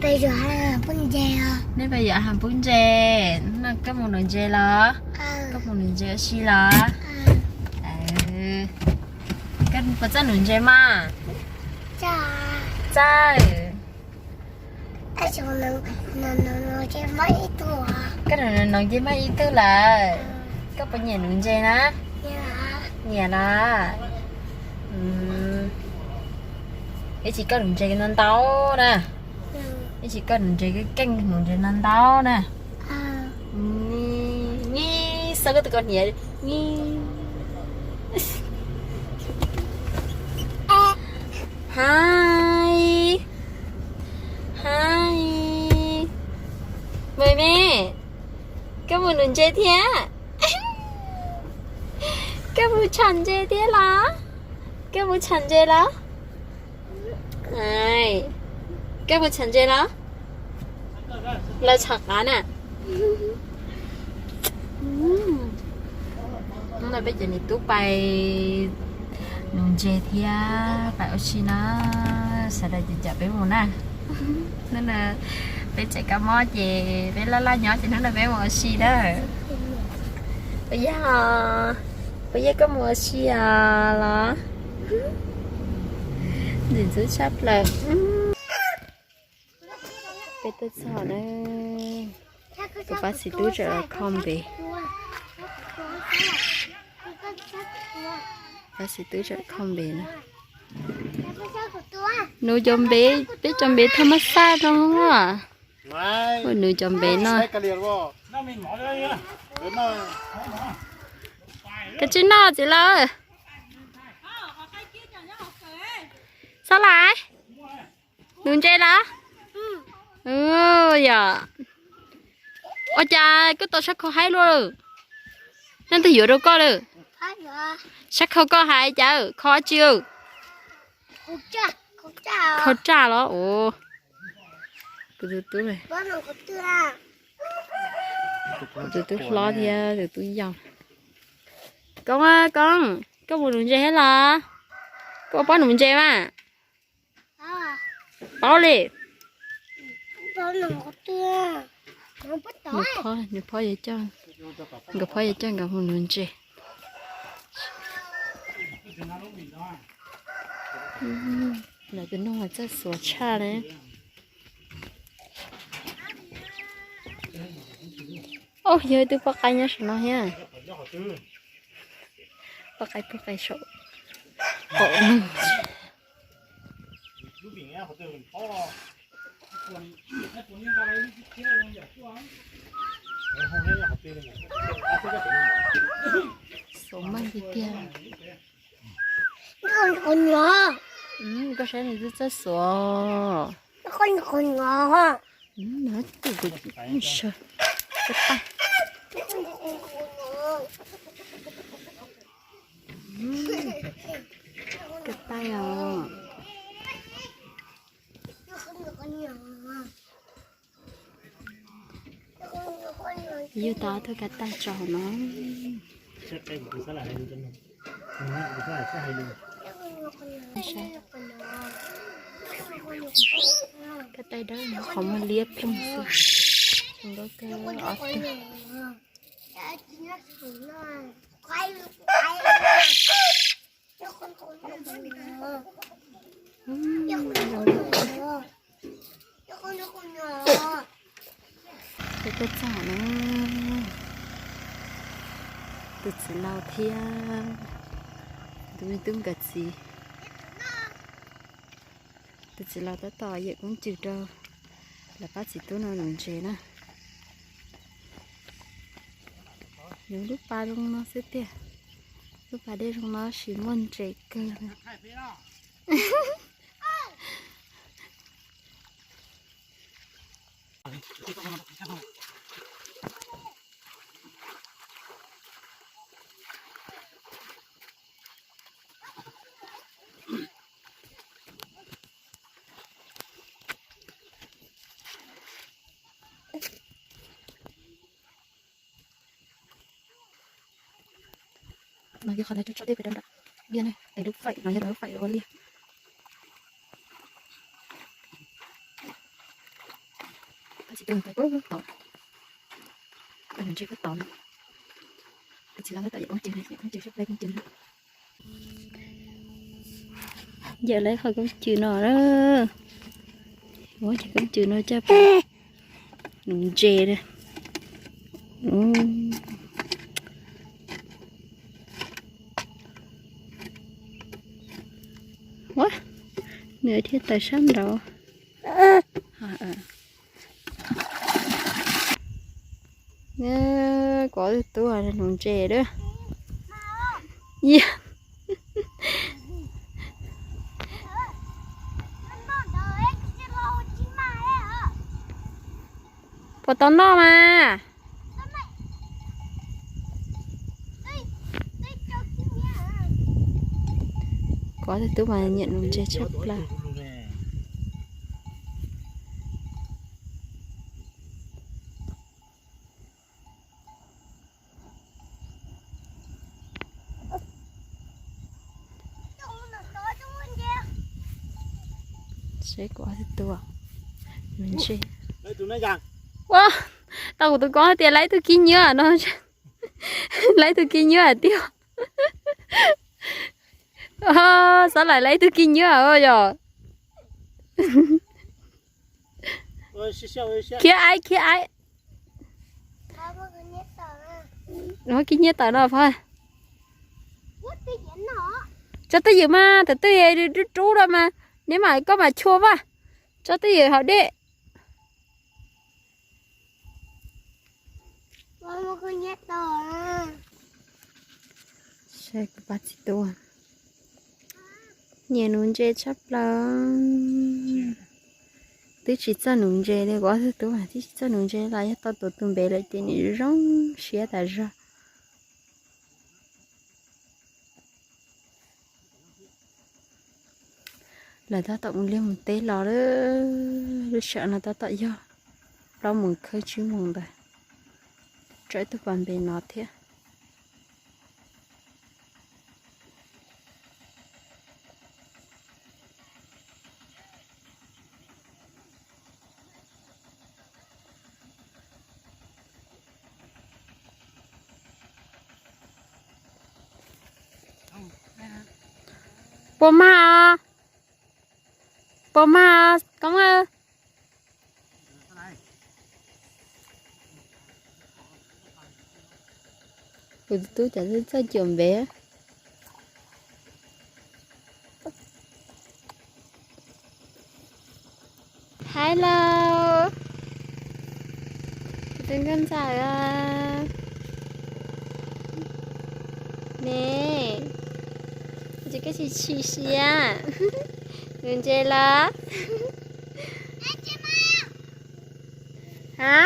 Peb yuav ha pub ntses os. Neb peb yuav ha pub ntses. No koj mus nuv ntses los? Koj mus nuv ntses ua si los? Koj puas txawj nuv ntses mas? Txawj. Koj nuv noog ces mag ib tug lawm. Koj puas nyiam nuv ntses na? Nyiam los? Ib chim koj nuv ntses ntau ntau na. Ib chim koj nuv ntses, keej nuv ntses ntau ntau na. Nyi, xav koj tus koj hniav. Hais, hais, me me, koj mus nuv ntses thiab? Koj mus tsham ntses thiab los? Koj mus tsham ntses los? Koj mus tsham ntses los? Los tsham qav na. Hnub no peb cov niam tub pais nuv ntses thiab pais ua si na. Sawv daws ces cawm peb mus na. Hnub no peb tseem kab mob ces peb laj laj nyob ces hnub no peb mus ua si na. Puas yog, puas yog koj mus ua si os los? Ntxim ntxub tshaj plaws. Peb tuaj txog na, kuv pab txiv tub tseem los kho npev. Pab txiv tub tseem kho npev na. Nuv cov npev, peb cov npev thaj mab xaj no. Ua nuv cov npev no. Koj tsis noj txiv lawm. Xob Lais, nuv ntses los? Yog. Ua cas koj tau sab khau haib luaj lawm? Leej twg yuav rau koj lawm? Sab khau koj hais cas kho dab tsi? Kho raj los? Kuv tus tub, kuv tus tub hlob thiab tus tub yau. Koob, Koob, koj mus nuv ntses thiab los? Koj ua pob nuv ntses mas. Paub li. Nws phob, nws phob yuav coj, nkawd phob yuav coj nkawd mus nuv ntses. Lawv tus noog mas txawj xuav tshaj li. Au, yog ib tug poj qaib nyob saum no thiab. Poj qaib, poj qaib saum qaum noog. Xuav meej tiag tiag. Koj saib nws txawj txawj xuav. Koj taij os. Yug tau ob tug koj taij tso hauv no. Koj taij dawb qhov muag liab ploog xwb. Nkauj kawg ob tug. Peb tuaj txog na, tus txiv laus thiab tus me tub nkawd txiv. Tus txiv laus tab tom yawm koob cws rau lawv pab txiv tub no nuv ntses na. Nuv lub pas zoo no xwb tiag. Lub pas dej zoo no sis muaj ntses kawg. No yog qhov lawv tso tso dej pem rau nram liaj ne, es lub faim no yog lawv lub faim ua liaj. Tus tau pub tod, nws ntsej pub tod no. Tus txiv los tab tom yawm koob cws, yawm koob cws sab plab koob cws no. Yawm lawv qhov koob cws no na. Muab cov koob cws no coj pab nuv ntses na. Ua, nws thiaj tawm sab nraud. Kuv ob tug tub nuv ntses lawm. Puas tau noj mas? Kuv ob tug tub mas nyiam nuv ntses tshaj plaws. Seb kuv ob tug tub nuv ntses. Ua, tau kuv tus koob hais tias laib tug kib nyiab no, laib tug kib nyiab hais tias, xob laim laib tug kib nyiab yog. Khiav aib, khiav aib. Muab kib nyiab tawm no pab. Tso twj ywm mas, thaum twg rub rub rau mas neb mam, koj mam chua vaj. Tso twj ywm hauv dej. Saib kuv pab txiv tub nyiam nuv ntses tshaj plaws. Twb tsis txawj nuv ntses li, kuv ob tug tub twb tsis txawj nuv ntses los yog tau tuav tus npe lawm ces nws zoo siab tas zog. Lawv tab tom mus liaj mus teb los lawm, lub sij hawm no tab tom yog plaub moos kawg tsib moos ntawd, tso ib tug pas npe no thiab. Puas mag os? Puas mag os Koob? Kuv tus tub cas txawj cuam npev. Hello. Kuv tus nkauj ntxawm ne, ces koj tsis chim siab. Nuv ntses los? Ha?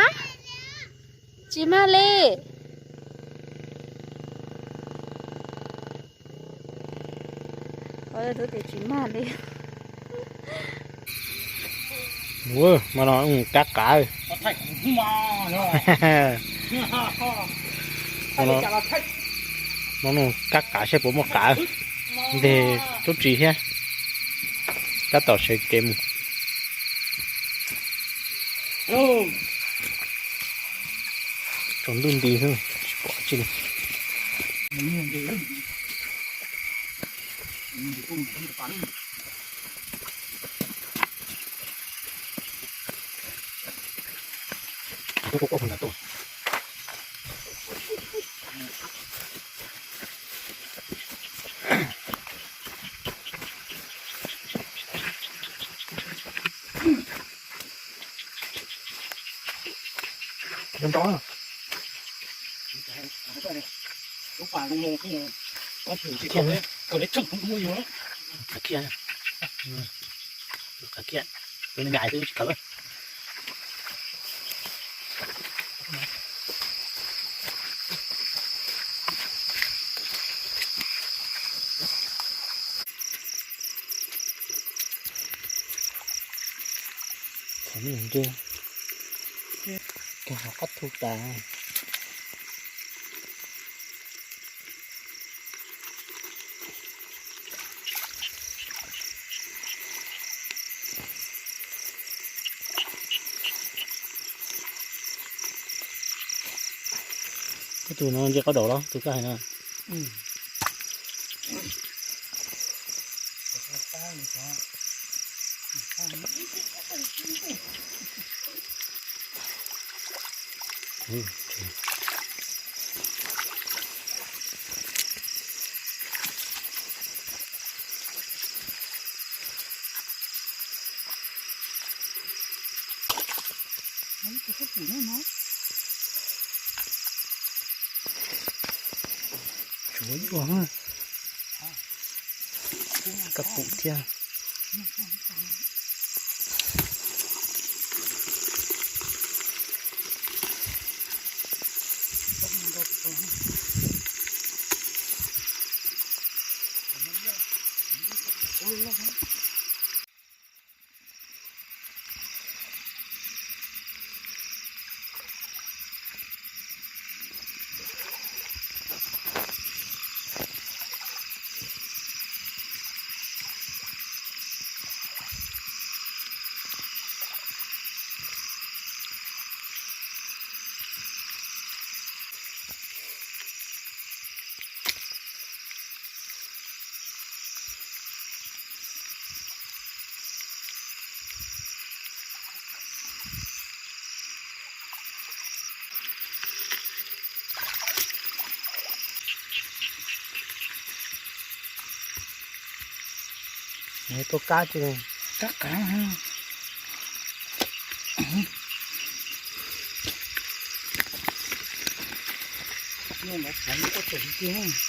Tsis mag li. Tub tias tsis mag li. Ua, mas no kab qav. Mas no kab qav saib puas muaj qav nteg tub ris thiab. Tab tom sawv kev mus. Tsaus ntuj nti xwb tsis pom tsi li. Kiag, kiag, kiag, kiag, Thaum me ntse, kag hauv qab thu tas. Tus no ntsia qab daum los tus kab hais no. Tsuav dua, kab pum thiab. Tuaj kab ces kab kab. Ua lub phab zam koob xwb.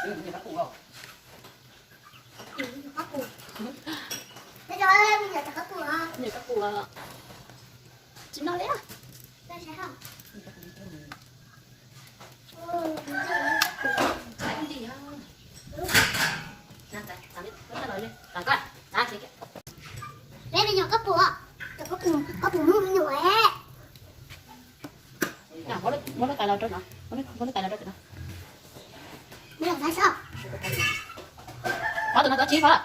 Kab pus. Kab pus. Tsis no li. Peb me nyuam kab pus, kab pus, kab pus muaj me nyuam. Muab lub tais los rau no, muab lub tais los rau no. Qhov tus no tov tsis pom.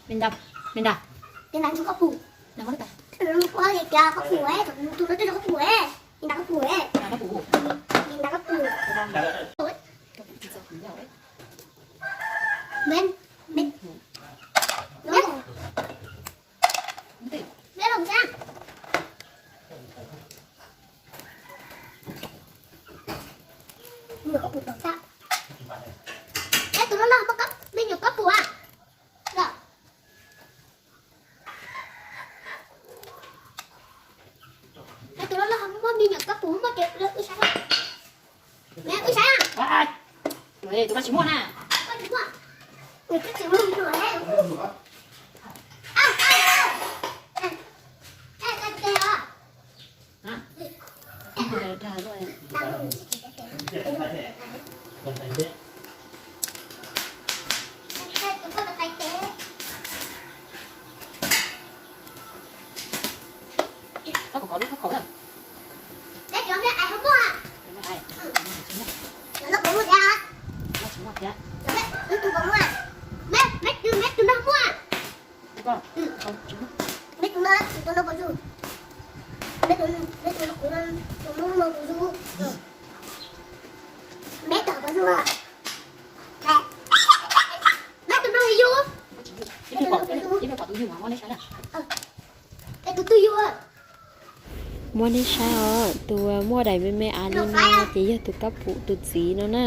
Me nta, me nta. Kab pus. Kab pus, tus no twb yog kab pus, me nta kab pus, me nta kab pus. Tus loj loj muaj me nyuam kab pus a? Tus loj loj muaj me nyuam kab pus muaj ces wb saib. Wb saib. Tus no tsis muaj na. Muab nej saib os, tus muaj daim me me av li no ces yog tus kab pum tus txiv no na.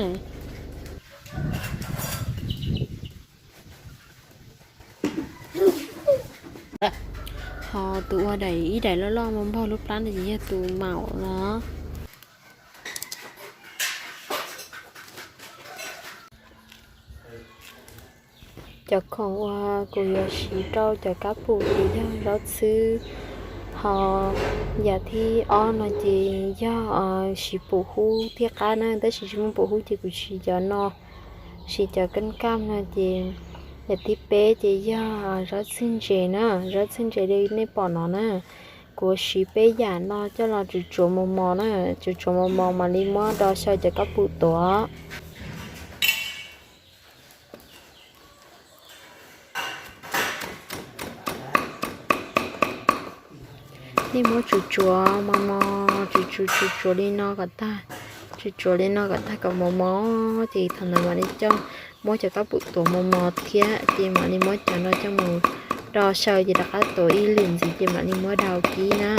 Ho tus ua daim ib daim loj loj npog lub plab no ces yog tus maum no. Cov khoom uas kuv yuav siv rau cov kab pum ces yog zaub txhwb, ho yam thib ob no ces yog siv pum hub thiab qab na, tab sis tsis muaj pum hub ces kuv siv cov no, siv cov kaj kaj no ces yam thib peb ces yog zaub txhwb ntses na, zaub txhwb ntses li nej pom no na. Kuv siv peb yam no coj los tsuav tsuav mos mos na, tsuav tsuav mos mos mam li muab do xyaw cov kab pum tuav. Nej muab tsuav tsuav mos mos, tsuav tsuav tsuav tsuav li no kom tag, tsuav tsuav li no kom tag kom mos mos ces thaum ntawd mam li coj muab cov kab pum tuav mos mos thiab ces mam li muab cov no coj mus do xyaw ces rov qab tuav ib lwm ntxiv ces mam li muab daus kib na.